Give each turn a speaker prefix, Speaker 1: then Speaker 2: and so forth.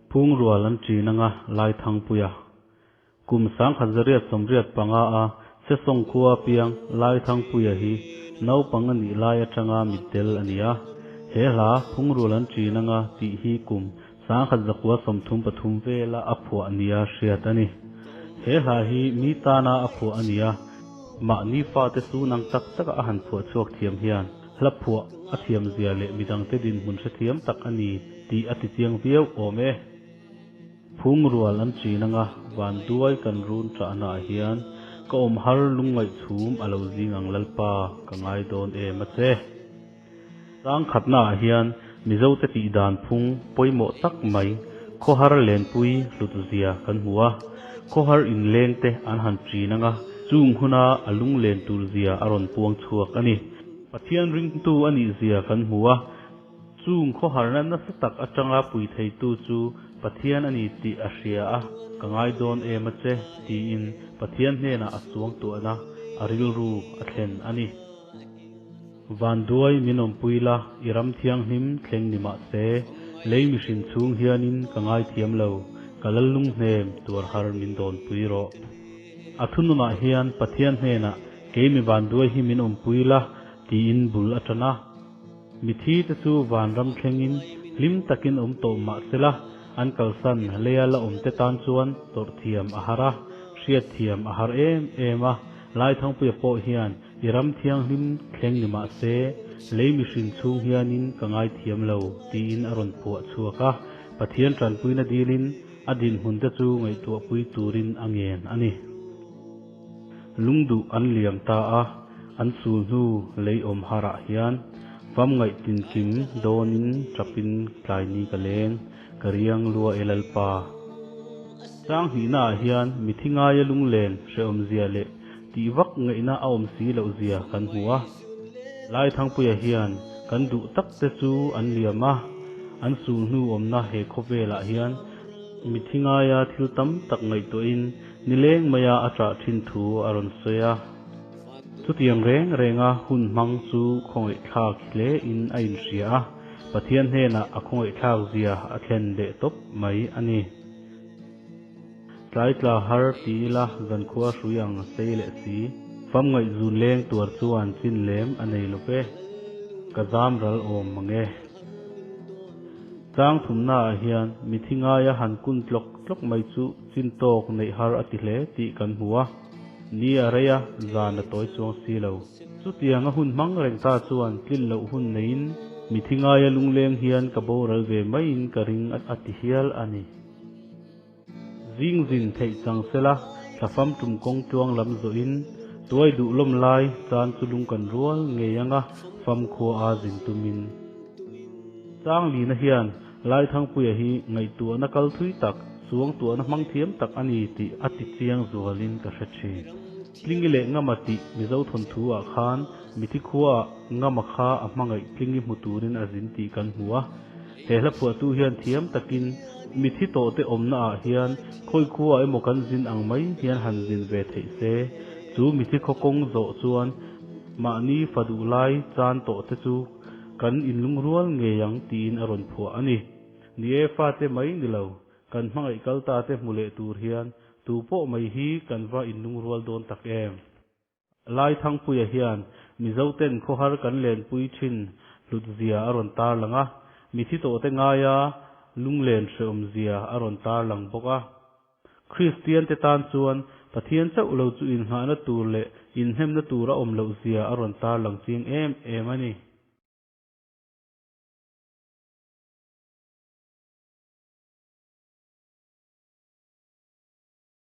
Speaker 1: Phungrual an ṭin anga Laithangpuia. Kum 1885 a Sesawng khua piang Laithangpuia hi naupang a nih lai aṭanga mitdel a ni a. He hla Phungrual an ṭin anga tih hi kum 1933 vela a phuah nia hriat a ni. He hla hi mi tana a phuah a ni a, mahni fate chu nang tak taka a han phuah chhuak thiam hian hla phuah a thiam zia leh midangte dinhmun hrethiam tak a ni tih a tichiang viau awm e. Phungrual an chin anga vanduai kan run ṭahnaah hian ka awm har lungngaih chhum a lo zing ang Lalpa ka ngai dawn em a che. Tlangkhatnaah hian Mizote tih dan phung pawimawh tak mai khawhar lenpui hlut zia kan hmu a, khawhar inlengte an han ṭin anga chung huna a lunglen tur zia a rawn puang chhuak a ni. Pathian ringtu a nih zia kan hmu a, chung khawharna nasa tak atanga pui theitu chu Pathian a ni tih a hria a, ka ngai dawn em a che tiin Pathian hnenah a suangtuahna a rilru a thlen a ni. Vanduai min awmpui la, i ram thianghlim thleng ni mah se, lei mihrin chhung hianin ka ngaithiam lo, ka lallung hnem tuar har min dawnpui rawh. A thununah hian Pathian hnenah kei mi vanduai hi min awmpui la tiin bul a tan a. Mithi te chu vanram thlengin hlim takin awm tawh mah sela, an kalsan leia la awmte tan chuan tawrh thiam a har a, hriat thiam a har em em a. Laithangpuia pawh hian i ram thianghlim thleng ni mah se, lei mihrin chhung hianin ka ngaithiam lo tiin a rawn phuah chhuak a, Pathian tanpuina dilin a dinhmun te chu ngaihtuahpui turin a ngen a ni. Lungduh an liam ta a, an sul hnu lei awm harah hian fam ngaih tinkim dawnin tapin tlaini ka leng, ka riang lua e Lalpa. Chang hnihnaah hian mithi ngaia lunglen hrehawmzia leh tih vak ngaihna a awm si loh zia kan hmu a. Laithangpuia hian kan duh tak te chu an liam a, an sul hnu awmna he khawvelah hian mithi ngaia thil tam tak ngaihtuahin nileng maia a ṭah ṭhin thu a rawn sawi a. Chutiang reng renga hun hmang chu khawngaihthlak hlein a inhria a, Pathian hnenah a khawngaihthlak zia a thlen leh tawp mai a ni. Tlai tla har ti ila zankhua hrui ang a sei leh si. Fam ngaihzun leng tuar chuan chin lem a nei lo ve. Ka zam ral awm mang e. Chang thumnaah hian mithi ngaia han kun tlawk tlawk mai chu chin tawk neih har a ti hle tih kan hmu a. Ni a rei a, zan a tawi chuang si lo. Chutiang a hun hmang reng ta chuan tlin loh hun neiin mithi ngaia lungleng hian ka boral ve maiin ka ring a ti hial a ni. Zing zin theih chang sela thlafam tum kawng tluang lam zawhin tuai duh lawm lai chan chu lung kan rual ngei anga fam khua a zin tumin. Chang lina hian Laithangpuia hi ngaihtuahna kal thui tak, suangtuahna hmang thiam tak a ni tih a ti chiang zualin ka hre thin. Tlingi leh Ngama tih Mizo thawnthu ah khan mithi khua ah Ngama kha a hmangaih Tlingi hmu turin a zin tih kan hmu a. He hla phuahtu hian thiam takin mithi tawhte awmna ah hian khawi khua emaw kan zin ang mai hian han zin ve theih se, chu mithi khaw kawng zawh chuan mahni fa duh lai chan tawhte chu kan inlungrual ngei ang tiin a rawn phuah a ni. Ni e, fate mai ni lo, kan hmangaih kal ta te hmu leh tur hian tu pawh mai hi kan va inlungrual dawn tak em. Laithangpuia hian Mizoten khawhar kan lenpui thin hlutzia a rawn tarlang a, mithi tawhte ngaia lunglen hreawmzia a rawn tarlang bawk a. Kristiante tan chuan Pathian chauh lo chu innghahna tur leh inhnemna tur a awm lohzia a rawn tarlang chiang em em a ni.